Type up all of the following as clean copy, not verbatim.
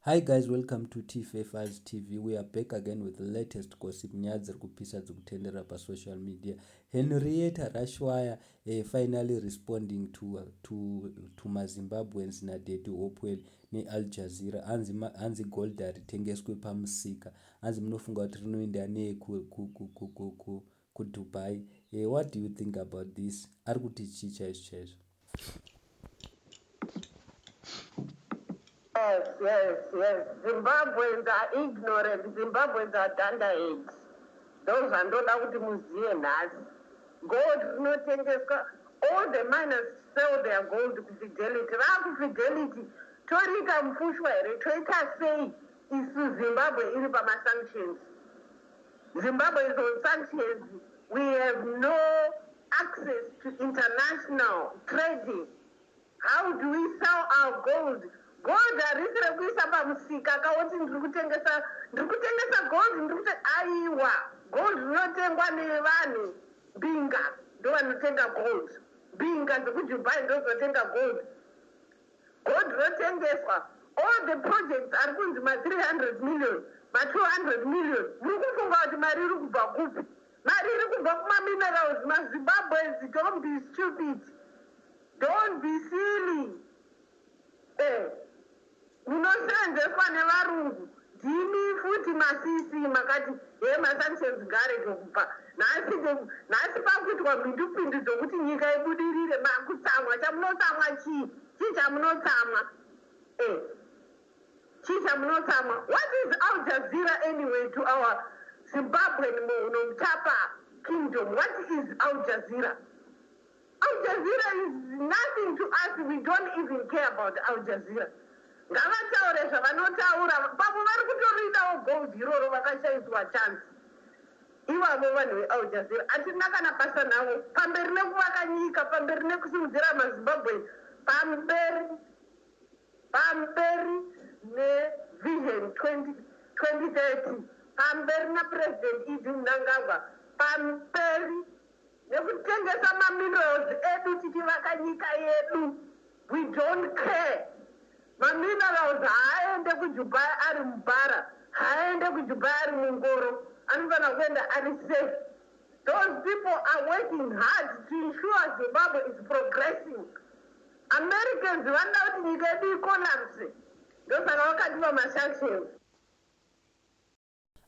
Hi guys, welcome to TFA Files TV. We are back again with the latest gossip, nyaya dziri kupisa dzikutenderera pasocial media. Henrietta Rashwaya finally responding to maZimbabweans naDaddy Hopewell neAl Jazeera. Hanzi gold haritengeswe pamusika. Hanzi munofunga kuti rinoenda nei kuDubai? What do you think about this? Ari kuti chii chaizvo chaizvo? Yes. Zimbabweans are ignorant. Zimbabweans are dunderheads. Ndozvandoda kuti muzive nhasi. Gold rinotengeswa. All the miners sell their gold kuFidelity. VakuFidelity toriita mufushwa here? Toita sei isu Zimbabwe iri pamasanctions? Zimbabwe is on sanctions. We have no access to international trading. How do we sell our gold? Gold harisi rekuisa pamusika kaoti ndiri kutengesa, ndiri kutengesa gold, ndiri kute aiwa. Gold rinotengwa nevanhu, mbinga ndo vanotenga gold, mbinga dzekuDubai ndodzinotenga gold. Gold rotengeswa. All the projects ari kunzi ma300 million, ma200 million, muri kufunga kuti mari iri kubva kupi? Mari iri kubva kumaminerals. MaZimbabweans, don't be stupid, don't be silly. Munosenzeswa nevarungu. Ndimi futi masisi makati ye masanctions ngaarege kubva. Nhasi pakuitwa mhindupindu dzokuti nyika ibudirire, makutsamwa. Chamunotsamwa chii? Chii chamunotsamwa? Chii chamunotsamwa? What is Al Jazeera anyway to our Zimbabwean Munhumutapa kingdom? What is Al Jazeera? Al Jazeera is nothing to us. We don't even care about Al Jazeera. Ngavataure zvavanotaura. Pamwe vari kutoridawo gold iroro, vakashayiswa chance ivavo vanhu veAl Jazeera. Hatina kana basa navo. Pamberi nekuvaka nyika, pamberi nekusimudzira maZimbabwe, pamberi, pamberi neVision 2030, pamberi naPresident ED Mnangagwa, pamberi nekutengesa maminerals edu tichivaka nyika yedu. We don't care. Maminerals haaende kuDubai ari mubhara, haaende kuDubai ari mungoro. Anofanira kuenda ari safe. Those people are working hard to ensure Zimbabwe is progressing. Americans vanoda kuti nyika yedu icollapse, ndosaka vakatipa masanctions.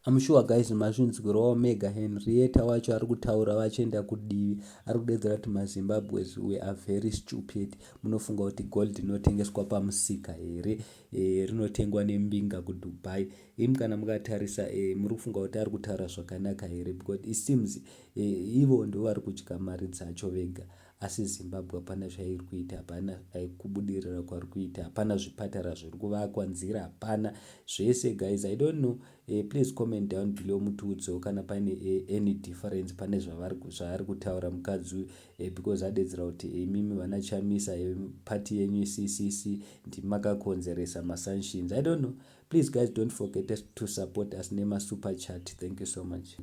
I'm sure guys mazvinzwirawo mega. Henrietta wacho ari kutaura vachienda kudivi, ari kudedzera kuti maZimbabweans, we are very stupid. Munofunga kuti gold rinotengeswa pamusika here? Rinotengwa nembinga kuDubai. Imi kana mukatarisa, muri kufunga kuti ari kutaura zvakanaka here? Because it seems ivo ndo vari kudya mari dzacho vega, asi Zimbabwe hapana zvairi kuita, hapana kubudirira kwari kuita, hapana zvipatara zviri kuvakwa, nzira hapana, zvese. Guys, I don't know. Please comment down below mutiudzewo kana paine any difference pane zvaari kutaura mukadzi uyu, because adedzera kuti imimi vana Chamisa, party yenyu CCC, ndimakakonzeresa masanctions. I don't know. Please guys, don't forget to support us nemasuper chat. Thank you so much.